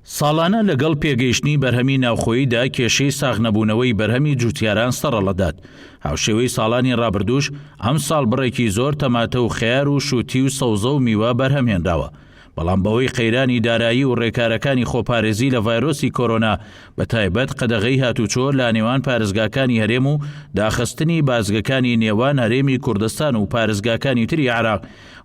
ساڵانە لەگەڵ پێگەیشتنی بەرهەمی ناوخۆییدا کێشەی ساغنەبوونەوەی بەرهەمی جوتیاران سەرەڵەدات، هاوشێوەی ساڵانی ڕابردووش ئەمساڵ بڕێکی زۆر تەماتە و خەیار و شوتی و سەوزە و میوە بەرهەمهێنراوە، بەڵام بەهۆی قەیرانی دارایی و ڕێکارەکانی خۆپارێزی لە ڤایرۆسی کۆرۆنا بەتایبەت قەدەغەی هاتوچۆ لە نێوان پارێزگاکانی هەرێم و داخستنی بازگەکانی نێوان هەرێمی کوردستان و پارێزگاکانی تری عێراق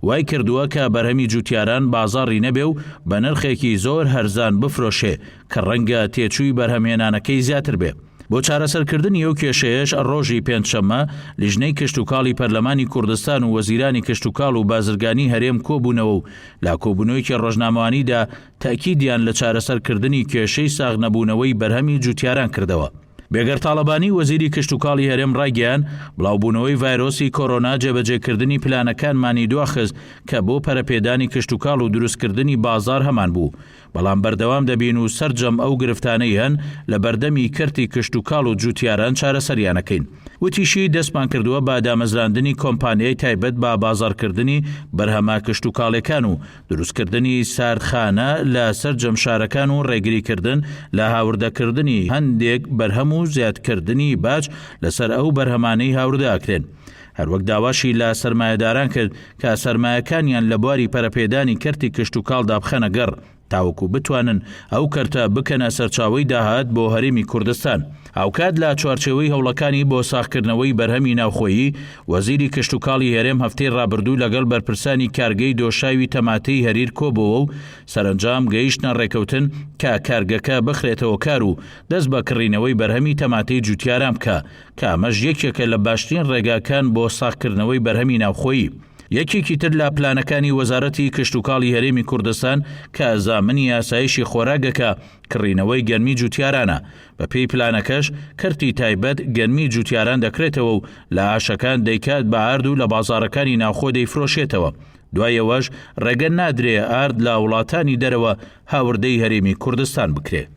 وای کردووە کە بەرهەمی جوتیاران بازاڕی نەبێ و بە نرخێکی زۆر هەرزان بفرۆشێ کە ڕەنگە تێچووی بەرهەمهێنانەکەی زیاتر بێ. بۆ چارەسەرکردنی ئەو کێشەیەش ڕۆژی پێنجشەممە لیژنەی کشتوکاڵی پەرلەمانی کوردستان و وەزیرانی کشتوکاڵ و بازرگانی هەرێم کۆبوونەوە و لە کۆبوونەوەیەکی ڕۆژنامەوانیدا تەئکیدیان لە چارەسەرکردنی کێشەی ساغنەبوونەوەی بەرهەمی جوتیاران کردەوە. بێگەر تاڵەبانی وەزیری کشتوکاڵی هەرێم ڕایگەیاند، بڵاوبوونەوەی ڤایرۆسی کۆرۆنا جێبەجێکردنی پلانەکانمانی دواخست کە بۆ پەرەپێدانی کشتوکاڵ و دروستکردنی بازاڕ هەمانبوو، بەڵام بەردەوام دەبین و سەرجەم ئەو گرفتانەی هەن لە بەردەمی کەرتی کشتوکاڵ و جوتیاران چارەسەریانەکەین. وتیشی، دەستمان کردووە بە دامەزراندنی کۆمپانیای تایبەت بە بازاڕکردنی بەرهەمە کشتوکاڵیەکان و دروستکردنی ساردخانە لە سەرجەم شارەکان و ڕێگریکردن لە هاوردەکردنی هەندێک بەرهەم و زیادکردنی باج لەسەر ئەو بەرهەمانەی هاوردە ئەکرێن. هەروەک داواشی لە سەرمایەداران کرد کە سەرمایەکانیان لە بواری پەرەپێدانی کەرتی کشتوکاڵدا بخەنە گەڕ تاوەکو بتوانن ئەو کەرتە بکەنە سەرچاوەی داهات بۆ هەرێمی کوردستان. هاوکات لە چوارچێوەی هەوڵەکانی بۆ ساغکردنەوەی بەرهەمی ناوخۆیی، وەزیری کشتوکاڵی هەرێم هەفتەی ڕابردوو لەگەڵ بەرپرسانی کارگەی دۆشاوی تەماتەی هەریر کۆبۆوە و سەرەنجام گەیشتنە ڕێکەوتن کە کارگەکە بخرێتەوە کار و دەست بە کڕینەوەی بەرهەمی تەماتەی جوتیاران بکا کە ئەمەش یەکێکە لە باشترین ڕێگاکان بۆ ساغکردنەوەی بەرهەمی ناوخۆیی. یەکێکی تر لە پلانەکانی وەزارەتی کشتوکاڵی هەرێمی کوردستان کە زامنی ئاسایشی خۆراکەکە، کڕینەوەی گەنمی جوتیارانە، بەپێی پلانەکەش کەرتی تایبەت گەنمی جوتیاران دەکرێتەوە و لە ئاشەکان دەیکات بە ئارد و لە بازاڕەکانی ناوخۆ دەیفرۆشێتەوە، دوای ئەوەش ڕێگە نادرێ ئارد لە وڵاتانی دەرەوە هاوردەی هەرێمی کوردستان بکرێ.